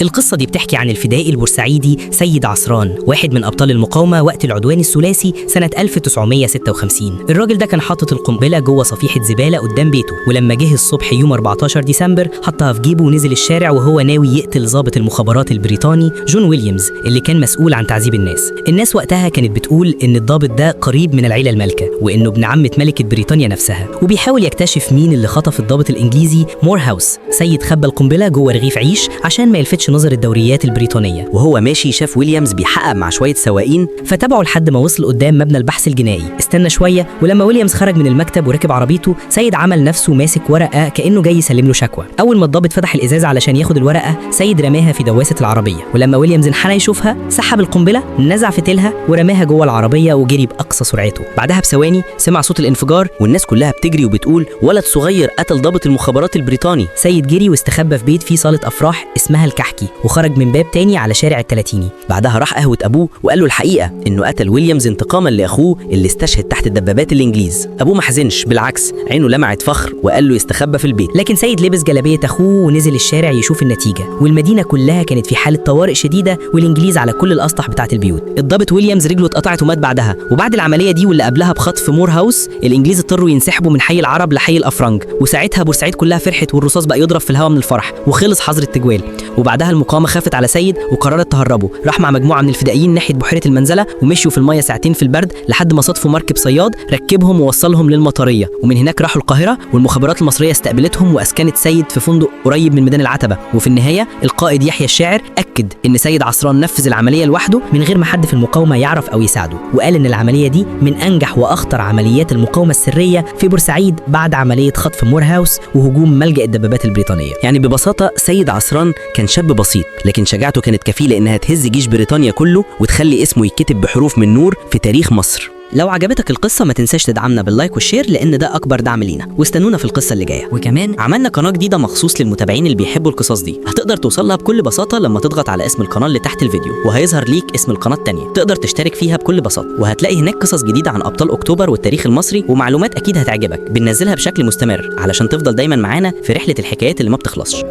القصة دي بتحكي عن الفدائي البورسعيدي سيد عصران، واحد من أبطال المقاومة وقت العدوان الثلاثي سنة 1956. الراجل ده كان حاطط القنبلة جوه صفيحة زبالة قدام بيته، ولما جه الصبح يوم 14 ديسمبر حطها في جيبه ونزل الشارع وهو ناوي يقتل ضابط المخابرات البريطاني جون ويليامز اللي كان مسؤول عن تعذيب الناس. الناس وقتها كانت بتقول إن الضابط ده قريب من العيلة المالكة وإنه ابن عمة ملكة بريطانيا نفسها، وبيحاول يكتشف مين اللي خطف الضابط الإنجليزي مورهاوس. سيد خبى القنبلة جوه رغيف عيش عشان ما يلفتش نظر الدوريات البريطانية. وهو ماشي شاف ويليامز بيحقق مع شوية سواقين، فتابعه لحد ما وصل قدام مبنى البحث الجنائي. استنى شوية، ولما ويليامز خرج من المكتب وركب عربيته، سيد عمل نفسه ماسك ورقة كأنه جاي يسلم له شكوى. أول ما الضابط فتح الإزاز علشان ياخد الورقة، سيد رماها في دواسة العربية، ولما ويليامز انحنى يشوفها سحب القنبلة، نزع فتيلها ورماها جوه العربية وجري بأقصى سرعته. بعدها بثواني سمع صوت الانفجار والناس كلها بتجري وبتقول ولد صغير قتل ضابط المخابرات البريطاني. سيد جري واستخبى في بيت فيه صالة أفراح اسمها الكحكي، وخرج من باب تاني على شارع التلاتيني. بعدها راح قهوة أبوه وقال له الحقيقة إنه قتل ويليامز انتقاما لأخوه اللي استشهد تحت دبابات الإنجليز. أبوه ما حزنش، بالعكس عينه لمعت فخر وقال له يستخبى في البيت. لكن سيد لبس جلابية أخوه ونزل الشارع يشوف النتيجة، والمدينة كلها كانت في حالة طوارئ شديدة والإنجليز على كل الأسطح بتاعة البيوت. الضابط ويليامز رجله اتقطعت ومات بعدها، وبعد العملية دي واللي قبلها بخطف مور هاوس الإنجليز اضطروا ينسحبوا من حي العرب لحي الأفرنج، وساعتها بورسعيد كلها فرحت والرصاص بقى يضرب في الهواء من الفرح، وخلص حظر التجوال. وبعدها المقاومة خافت على سيد وقررت تهربه. راح مع مجموعة من الفدائيين ناحية بحيرة المنزلة ومشوا في المية ساعتين في البرد لحد ما صادفوا مركب صياد ركبهم ووصلهم للمطرية، ومن هناك راحوا القاهرة والمخابرات المصرية استقبلتهم وأسكنت سيد في فندق قريب من ميدان العتبة. وفي النهاية القائد يحيى الشاعر أكد إن سيد عصران نفذ العملية لوحده من غير ما حد في المقاومة يعرف أو يساعده، وقال إن العملية دي من أنجح وأخطر عمليات المقاومة السرية في بورسعيد بعد عملية خطف مورهاوس وهجوم ملجأ الدبابات البريطانية. يعني ببساطة سيد عصران كان شاب بسيط، لكن شجاعته كانت كفيلة إنها تهز جيش بريطانيا كله وتخلي اسمه يتكتب بحروف من نور في تاريخ مصر. لو عجبتك القصة ما تنساش تدعمنا بال like وال share لأن ده أكبر دعم لينا، واستنونا في القصة اللي جاية. وكمان عملنا قناة جديدة مخصوص للمتابعين اللي بيحبوا القصص دي، هتقدر توصلها بكل بساطة لما تضغط على اسم القناة اللي تحت الفيديو، وهيظهر ليك اسم القناة التانية تقدر تشترك فيها بكل بساطة، وهتلاقي هناك قصص جديدة عن أبطال أكتوبر والتاريخ المصري ومعلومات أكيد هتعجبك، بننزلها بشكل مستمر علشان تفضل دايما معانا في رحلة الحكايات اللي ما بتخلصش.